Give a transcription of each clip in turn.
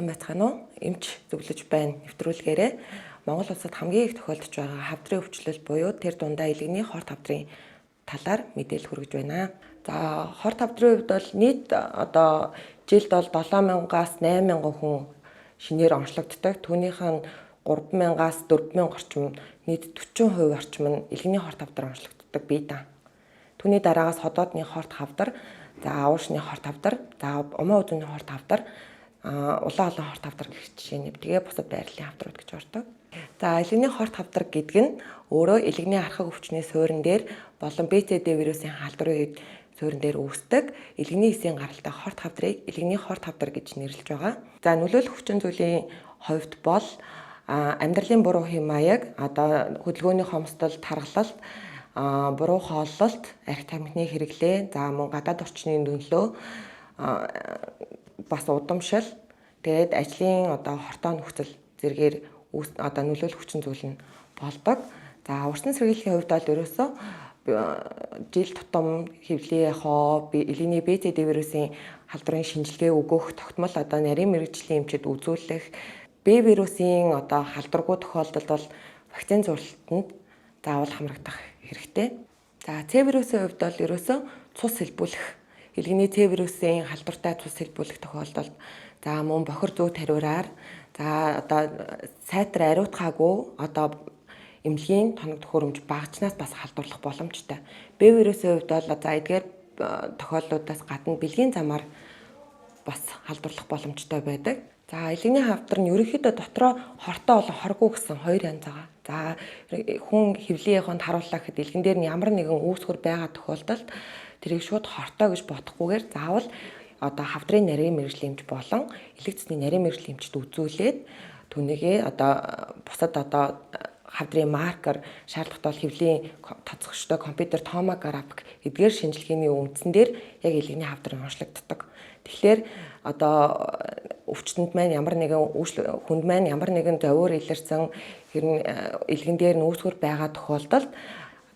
Сайн байцгаана уу? Эмч зөвлөж байна. Нэвтрүүлгээрээ Монгол улсад хамгийн их тохиолдож байгаа хавдрын өвчлөл буюу тэр дундаа элэгний хорт хавдрын талаар мэдээлэл хүргэж байна. За, хорт хавдрын хувьд бол нийт одоо жилд бол 7000-аас 8000 хүн шинээр онцлогддог. Түүнийх нь 3000-аас 4000 орчим, нийт 40% орчим нь элэгний хорт хавдар онцлогддог бие даан. Түүний дараагаас ходоодны хорт хавдар, за уушны хорт хавдар, за умаа үзүүний хорт хавдар, улаан олон хорт хавдар гэх жишээ нь. Тэгээ бусад байрлалын хавдрууд гэж ордог. За, элэгний хорт хавдар гэдэг нь өөрөө элэгний архаг өвчний суурин дээр болон БЦД вирусын халдварын үед суурин дээр үүсдэг элэгний эсийн гаралтай хорт хавдрыг элэгний хорт хавдар гэж нэрлэж байгаа. За, нөлөөлөх хүчин зүйлийн хувьд бол амьдралын буруу хэм маяг, одоо хөдөлгөөний хомсдол, таргалалт, буруу хооллолт, арх тамхины хэрэглээ, за мөн гадаад орчны нөлөө, бас удамшил, тэгээд ажлын одоо хортой нөхцөл зэргээр одоо нөлөөлөх хүчин зүйл нь болдог. За, урьдчилан сэргийлэхийн хувьд бол ерөөсөө жил тутам хэвлээ хоо элэгний БЦД вирусын халдварын шинжилгээ өгөх, тогтмол одоо нарийн мэргэжлийн эмчид үзүүлэх, Б вирусын одоо халдваргүй тохиолдолд бол вакцин зурлалтанд заавал хамрагдах хэрэгтэй. За, С вирусын хувьд бол ерөөсөө цус сэлбүүлэх, элэгний С вирусын халдвартай цус сэлбүүлэх тохиолдолд, за мөн бохир зүү тариураар, за одоо сайтар ариутгаагүй одоо эмнэлгийн тоног төхөөрөмж багцнаас бас халдварлах боломжтой. Б вирусын хувьд бол за эдгээр тохиолдлуудаас гадна бэлгийн замаар бас халдварлах боломжтой байдаг. За, элэгний хавдар нь ерөнхийдөө дотроо хортой болон хоргүй гэсэн хоёр янз байгаа. За, хүн хэвлийн яханд харууллаа гэхэд элгэн дээр нь ямар нэгэн үүсгэр байгаа тохиолдолд тэрийг шууд хортой гэж бодохгүйгээр заавал одоо хавдрын нарийн мэргэжлийн эмч болон элэг цэсний нарийн мэргэжлийн эмчд үзүүлээд түүнийгээ одоо бусад одоо хавдрын маркер шаардлагатай бол хэвлийн тоцгочтой компьютер томографик эдгээр шинжилгээний үндсэн дээр яг элэгний хавдар онцлогддог. Тэгэхээр одоо өвчтөнд маань ямар нэгэн хүнд маань ямар нэгэн зовиур илэрсэн хэрэн элгэн дээр нь үүсгэр байгаа тохиолдолд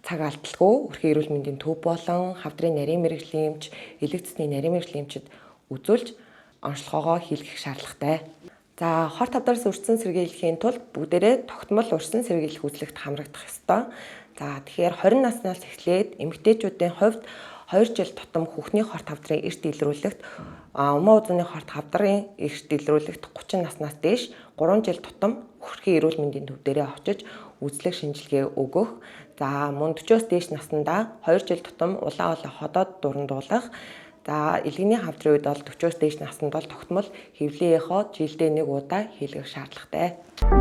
цаг алдалгүй өрхийн эрүүл мэндийн төв болон хавдрын нарийн мэргэжлийн эмч, элэг цэсний нарийн мэргэжлийн эмчид үзүүлж онцлогоогоо хийлгэх шаардлагатай. За, хорт хавдараас урьдчилан сэргийлэхийн тулд бүгдээрээ тогтмол урьдчилан сэргийлэх үзлэгт хамрагдах ёстой. За, тэгэхээр 20 наснаас эхлээд эмэгтэйчүүдийн хувьд 2 жил тутам хүүхний хорт хавдрын эрт илрүүлэгт, умаа үзүүний хорт хавдрын эрт илрүүлэгт 30 наснаас дээш 3 жил тутам өрхийн эрүүл мэндийн төв дээрээ очиж үзлэг шинжилгээ өгөх. За, мөн 40-оос дээш наснда 2 жил тутам улаан болон ходоод дурандуулах. За, элэгний хавдрын үед бол 40-оос дээш наснд бол тогтмол хэвлээ эхо жилдээ нэг удаа хийлгэх шаардлагатай.